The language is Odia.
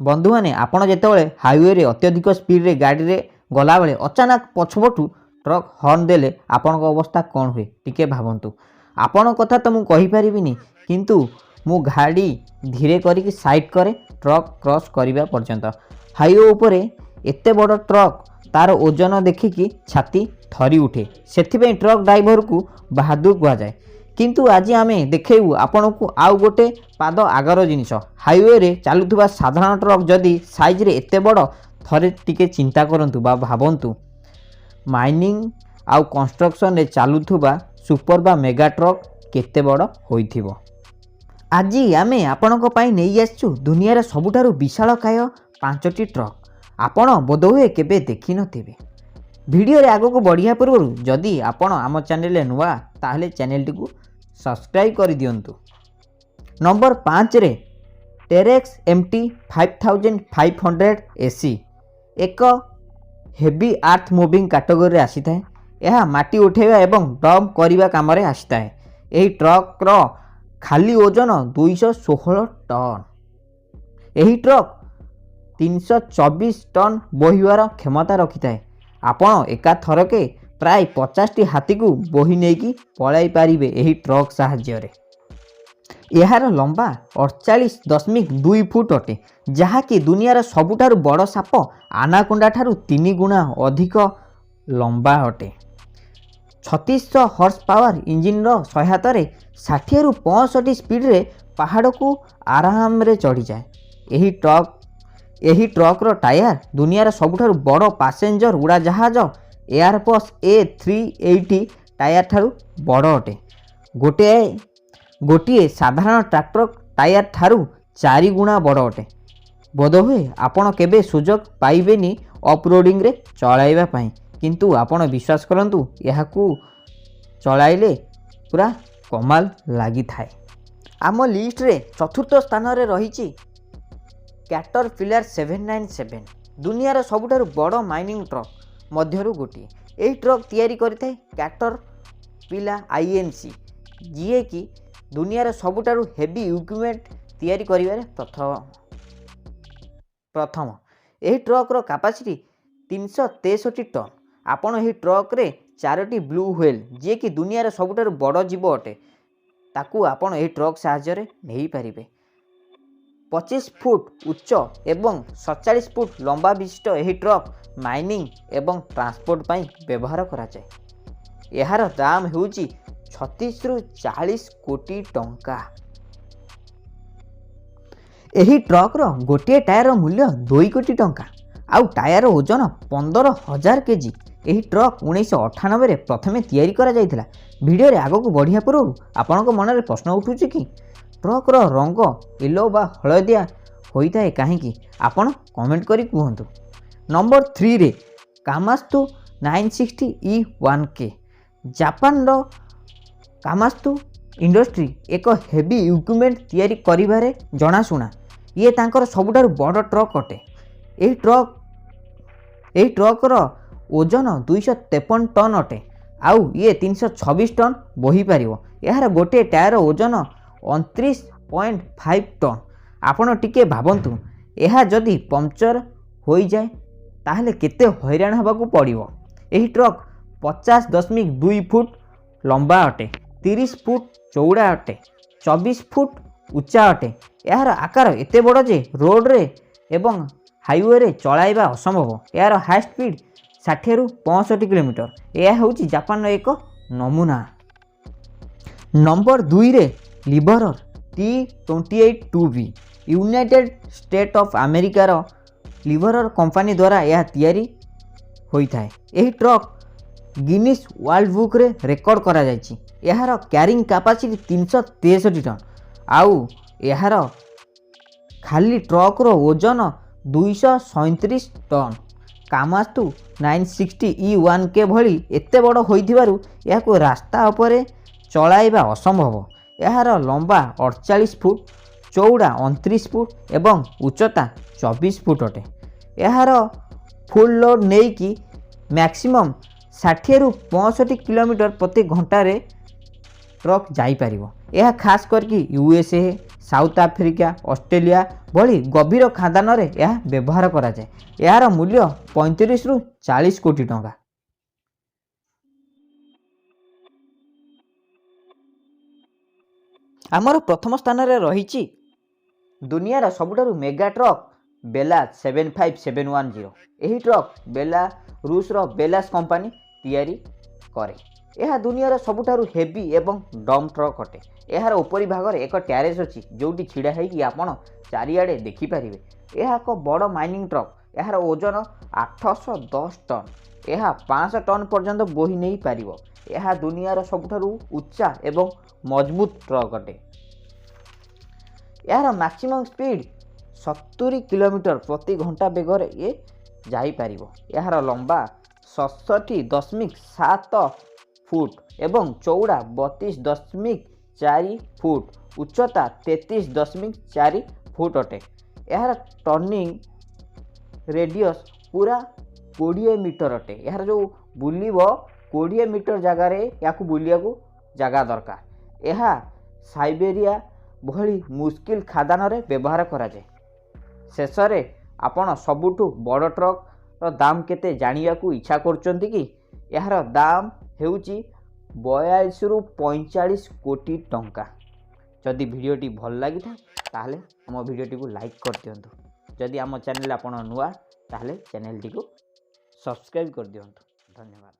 ବନ୍ଧୁମାନେ, ଆପଣ ଯେତେବେଳେ ହାଇୱେରେ ଅତ୍ୟଧିକ ସ୍ପିଡ଼ରେ ଗାଡ଼ିରେ ଗଲାବେଳେ ଅଚାନକ ପଛପଟୁ ଟ୍ରକ୍ ହର୍ନ ଦେଲେ ଆପଣଙ୍କ ଅବସ୍ଥା କ'ଣ ହୁଏ, ଟିକେ ଭାବନ୍ତୁ। ଆପଣଙ୍କ କଥା ତ ମୁଁ କହିପାରିବିନି, କିନ୍ତୁ ମୁଁ ଗାଡ଼ି ଧୀରେ କରିକି ସାଇଡ଼୍ କରେ ଟ୍ରକ୍ କ୍ରସ୍ କରିବା ପର୍ଯ୍ୟନ୍ତ। ହାଇୱେ ଉପରେ ଏତେ ବଡ଼ ଟ୍ରକ୍, ତାର ଓଜନ ଦେଖିକି ଛାତି ଥରି ଉଠେ। ସେଥିପାଇଁ ଟ୍ରକ୍ ଡ୍ରାଇଭରକୁ ବାହାଦୁର କୁହାଯାଏ। କିନ୍ତୁ ଆଜି ଆମେ ଦେଖେଇବୁ ଆପଣଙ୍କୁ ଆଉ ଗୋଟେ ପାଦ ଆଗର ଜିନିଷ। ହାଇୱେରେ ଚାଲୁଥିବା ସାଧାରଣ ଟ୍ରକ୍ ଯଦି ସାଇଜ୍ରେ ଏତେ ବଡ଼, ଥରେ ଟିକେ ଚିନ୍ତା କରନ୍ତୁ ବା ଭାବନ୍ତୁ, ମାଇନିଂ ଆଉ କନଷ୍ଟ୍ରକ୍ସନରେ ଚାଲୁଥିବା ସୁପର ବା ମେଗା ଟ୍ରକ୍ କେତେ ବଡ଼ ହୋଇଥିବ। ଆଜି ଆମେ ଆପଣଙ୍କ ପାଇଁ ନେଇ ଆସିଛୁ ଦୁନିଆର ସବୁଠାରୁ ବିଶାଳକାୟ ପାଞ୍ଚଟି ଟ୍ରକ୍, ଆପଣ ବୋଧହୁଏ କେବେ ଦେଖିନଥିବେ। ଭିଡ଼ିଓରେ ଆଗକୁ ବଢ଼ିବା ପୂର୍ବରୁ ଯଦି ଆପଣ ଆମ ଚ୍ୟାନେଲରେ ନୂଆ, ତାହେଲେ ଚ୍ୟାନେଲଟିକୁ ସବସ୍କ୍ରାଇବ୍ କରିଦିଅନ୍ତୁ। ନମ୍ବର 5ରେ ଟେରେକ୍ସ MT 5500 AC ଏକ ହେଭି ଆର୍ଥ ମୁଭିଂ କାଟେଗୋରୀରେ ଆସିଥାଏ। ଏହା ମାଟି ଉଠାଇବା ଏବଂ ଡମ୍ପ କରିବା କାମରେ ଆସିଥାଏ। ଏହି ଟ୍ରକ୍ର ଖାଲି ଓଜନ 216 ଟନ୍। ଏହି ଟ୍ରକ୍ 324 ଟନ୍ ବୋହିବାର କ୍ଷମତା ରଖିଥାଏ। ଆପଣ ଏକାଥରକେ ପ୍ରାୟ 50ଟି ହାତୀକୁ ବୋହି ନେଇକି ପଳାଇ ପାରିବେ ଏହି ଟ୍ରକ୍ ସାହାଯ୍ୟରେ। ଏହାର ଲମ୍ବା 48.2 ଫୁଟ ଅଟେ, ଯାହାକି ଦୁନିଆର ସବୁଠାରୁ ବଡ଼ ସାପ ଆନାକୋଣ୍ଡା ଠାରୁ 3 ଗୁଣା ଅଧିକ ଲମ୍ବା ଅଟେ। 3600 ହର୍ସ ପାୱାର ଇଞ୍ଜିନ୍ର ସହାୟତାରେ 60ରୁ 65 ସ୍ପିଡ଼ରେ ପାହାଡ଼କୁ ଆରାମରେ ଚଢ଼ିଯାଏ। ଏହି ଟ୍ରକ୍ର ଟାୟାର ଦୁନିଆର ସବୁଠାରୁ ବଡ଼ ପାସେଞ୍ଜର ଉଡ଼ାଜାହାଜ ଏୟାରବସ୍ A380 tyre ଠାରୁ ବଡ଼ ଅଟେ। ଗୋଟିଏ ଗୋଟିଏ ସାଧାରଣ ଟ୍ରାକ୍ଟର ଟାୟାର ଠାରୁ 4 ଗୁଣା ବଡ଼ ଅଟେ। ବୋଧହୁଏ ଆପଣ କେବେ ସୁଯୋଗ ପାଇବେନି ଅଫ୍ ରୋଡ଼ିଂରେ ଚଳାଇବା ପାଇଁ, କିନ୍ତୁ ଆପଣ ବିଶ୍ୱାସ କରନ୍ତୁ, ଏହାକୁ ଚଳାଇଲେ ପୁରା କମାଲ ଲାଗିଥାଏ। ଆମ ଲିଷ୍ଟରେ ଚତୁର୍ଥ ସ୍ଥାନରେ ରହିଛି କ୍ୟାଟର ପିଲାର 797, ଦୁନିଆର ସବୁଠାରୁ ବଡ଼ ମାଇନିଂ ଟ୍ରକ୍ ମଧ୍ୟରୁ ଗୋଟିଏ। ଏହି ଟ୍ରକ୍ ତିଆରି କରିଥାଏ କ୍ୟାଟର ପିଲା ଆଇଏନ୍ସି, ଯିଏକି ଦୁନିଆର ସବୁଠାରୁ ହେଭି ଇକ୍ୱିପମେଣ୍ଟ ତିଆରି କରିବାରେ ପ୍ରଥମ ପ୍ରଥମ ଏହି ଟ୍ରକ୍ର କାପାସିଟି 363 ଟନ୍। ଆପଣ ଏହି ଟ୍ରକ୍ରେ ଚାରୋଟି ବ୍ଲୁ ହ୍ୱେଲ୍, ଯିଏକି ଦୁନିଆର ସବୁଠାରୁ ବଡ଼ ଜୀବ ଅଟେ, ତାକୁ ଆପଣ ଏହି ଟ୍ରକ୍ ସାହାଯ୍ୟରେ ନେଇପାରିବେ। 25 ଫୁଟ ଉଚ୍ଚ ଏବଂ 47 ଫୁଟ ଲମ୍ବା ବିଶିଷ୍ଟ ଏହି ଟ୍ରକ୍ ମାଇନିଂ ଏବଂ ଟ୍ରାନ୍ସପୋର୍ଟ ପାଇଁ ବ୍ୟବହାର କରାଯାଏ। ଏହାର ଦାମ ହେଉଛି 36ରୁ 40 କୋଟି ଟଙ୍କା। ଏହି ଟ୍ରକ୍ର ଗୋଟିଏ ଟାୟାରର ମୂଲ୍ୟ 2 କୋଟି ଟଙ୍କା ଆଉ ଟାୟାରର ଓଜନ 15,000 କେଜି। ଏହି ଟ୍ରକ୍ 1998ରେ ପ୍ରଥମେ ତିଆରି କରାଯାଇଥିଲା। ଭିଡ଼ିଓରେ ଆଗକୁ ବଢ଼ିବା ପୂର୍ବରୁ ଆପଣଙ୍କ ମନରେ ପ୍ରଶ୍ନ ଉଠୁଛି କି, ଟ୍ରକ୍ର ରଙ୍ଗ ୟେଲୋ ବା ହଳଦିଆ ହୋଇଥାଏ କାହିଁକି? ଆପଣ କମେଣ୍ଟ କରି କୁହନ୍ତୁ। ନମ୍ବର 3ରେ କାମାତ୍ସୁ 960 E1K। ଜାପାନର କାମାତ୍ସୁ ଇଣ୍ଡଷ୍ଟ୍ରି ଏକ ହେଭି ଇକ୍ୱିପମେଣ୍ଟ ତିଆରି କରିବାରେ ଜଣାଶୁଣା। ଇଏ ତାଙ୍କର ସବୁଠାରୁ ବଡ଼ ଟ୍ରକ୍ ଅଟେ। ଏହି ଟ୍ରକ୍ର ଓଜନ 253 ଟନ୍ ଅଟେ ଆଉ ଇଏ 326 ଟନ୍ ବୋହିପାରିବ। ଏହାର ଗୋଟିଏ ଟାୟାର ଓଜନ 29.5 ଟନ୍। ଆପଣ ଟିକେ ଭାବନ୍ତୁ, ଏହା ଯଦି ପଙ୍କଚର ହୋଇଯାଏ, ତାହେଲେ କେତେ ହଇରାଣ ହେବାକୁ ପଡ଼ିବ। ଏହି ଟ୍ରକ୍ 50.2 ଫୁଟ ଲମ୍ବା ଅଟେ, 30 ଫୁଟ ଚଉଡ଼ା ଅଟେ, 24 ଫୁଟ ଉଚ୍ଚା ଅଟେ। ଏହାର ଆକାର ଏତେ ବଡ଼ ଯେ ରୋଡ଼ରେ ଏବଂ ହାଇୱେରେ ଚଳାଇବା ଅସମ୍ଭବ। ଏହାର ହାଇ ସ୍ପିଡ଼ 60ରୁ 65 କିଲୋମିଟର। ଏହା ହେଉଛି ଜାପାନର ଏକ ନମୁନା। ନମ୍ବର 2ରେ ଲିବରର T 28 2B। United state of ଆମେରିକାର ଲିଭରର କମ୍ପାନୀ ଦ୍ୱାରା ଏହା ତିଆରି ହୋଇଥାଏ। ଏହି ଟ୍ରକ୍ ଗିନିସ୍ ୱାର୍ଲଡ ବୁକ୍ରେ ରେକର୍ଡ କରାଯାଇଛି। ଏହାର କ୍ୟାରିଂ କାପାସିଟି 363 ଟନ୍ ଆଉ ଏହାର ଖାଲି ଟ୍ରକ୍ର ଓଜନ 237 ଟନ୍। କାମାତ୍ସୁ 960 E1K ଭଳି ଏତେ ବଡ଼ ହୋଇଥିବାରୁ ଏହାକୁ ରାସ୍ତା ଉପରେ ଚଳାଇବା ଅସମ୍ଭବ। ଏହାର ଲମ୍ବା 48 ଫୁଟ, ଚଉଡ଼ା 29 ଫୁଟ ଏବଂ ଉଚ୍ଚତା 24 ଫୁଟ ଅଟେ। ଏହାର ଫୁଲ୍ ଲୋଡ଼୍ ନେଇକି ମ୍ୟାକ୍ସିମମ୍ 60ରୁ 65 କିଲୋମିଟର ପ୍ରତି ଘଣ୍ଟାରେ ଟ୍ରକ୍ ଯାଇପାରିବ। ଏହା ଖାସ୍ କରିକି ୟୁଏସ୍ଏ, ସାଉଥ ଆଫ୍ରିକା, ଅଷ୍ଟ୍ରେଲିଆ ଭଳି ଗଭୀର ଖାଦାନରେ ଏହା ବ୍ୟବହାର କରାଯାଏ। ଏହାର ମୂଲ୍ୟ 35ରୁ 40 କୋଟି ଟଙ୍କା। ଆମର ପ୍ରଥମ ସ୍ଥାନରେ ରହିଛି ଦୁନିଆର ସବୁଠାରୁ ମେଗା ଟ୍ରକ୍ ବେଲାଜ 75710। ଏହି ଟ୍ରକ୍ ବେଲାରୁଷର ବେଲାଜ କମ୍ପାନୀ ତିଆରି କରେ। ଏହା ଦୁନିଆର ସବୁଠାରୁ ହେଭି ଏବଂ ଡମ୍ପ ଟ୍ରକ୍ ଅଟେ। ଏହାର ଉପରି ଭାଗରେ ଏକ ଟ୍ୟାରେସ୍ ଅଛି, ଯେଉଁଠି ଛିଡ଼ା ହେଇକି ଆପଣ ଚାରିଆଡ଼େ ଦେଖିପାରିବେ। ଏହା ଏକ ବଡ଼ ମାଇନିଂ ଟ୍ରକ୍। ଏହାର ଓଜନ 810 ଟନ୍। ଏହା 500 ଟନ୍ ପର୍ଯ୍ୟନ୍ତ ବୋହି ନେଇପାରିବ। ଏହା ଦୁନିଆର ସବୁଠାରୁ ଉଚ୍ଚା ଏବଂ ମଜବୁତ ଟ୍ରକ୍ ଅଟେ। ଏହାର ମ୍ୟାକ୍ସିମମ୍ ସ୍ପିଡ୍ 70 କିଲୋମିଟର ପ୍ରତି ଘଣ୍ଟା ବେଗରେ ଇଏ ଯାଇପାରିବ। ଏହାର ଲମ୍ବା 67.7 ଫୁଟ ଏବଂ ଚଉଡ଼ା 32.4 ଫୁଟ, ଉଚ୍ଚତା 33.4 ଫୁଟ ଅଟେ। ଏହାର ଟର୍ଣ୍ଣିଂ ରେଡ଼ିୟସ୍ ପୁରା 20 ମିଟର ଅଟେ। ଏହାର ଯେଉଁ ବୁଲିବ, 20 ମିଟର ଜାଗାରେ ୟାକୁ ବୁଲିବାକୁ ଜାଗା ଦରକାର। ଏହା ସାଇବେରିଆ ଭଳି ମୁସ୍କିଲ ଖାଦାନରେ ବ୍ୟବହାର କରାଯାଏ। ଶେଷରେ ଆପଣ ସବୁଠୁ ବଡ଼ ଟ୍ରକ୍ର ଦାମ କେତେ ଜାଣିବାକୁ ଇଚ୍ଛା କରୁଛନ୍ତି କି? ଏହାର ଦାମ ହେଉଛି 42ରୁ 45 କୋଟି ଟଙ୍କା। ଯଦି ଭିଡ଼ିଓଟି ଭଲ ଲାଗିଥାଏ, ତାହେଲେ ଆମ ଭିଡ଼ିଓଟିକୁ ଲାଇକ୍ କରିଦିଅନ୍ତୁ। ଯଦି ଆମ ଚ୍ୟାନେଲ୍ ଆପଣ ନୂଆ, ତାହେଲେ ଚ୍ୟାନେଲଟିକୁ ସବସ୍କ୍ରାଇବ୍ କରିଦିଅନ୍ତୁ। ଧନ୍ୟବାଦ।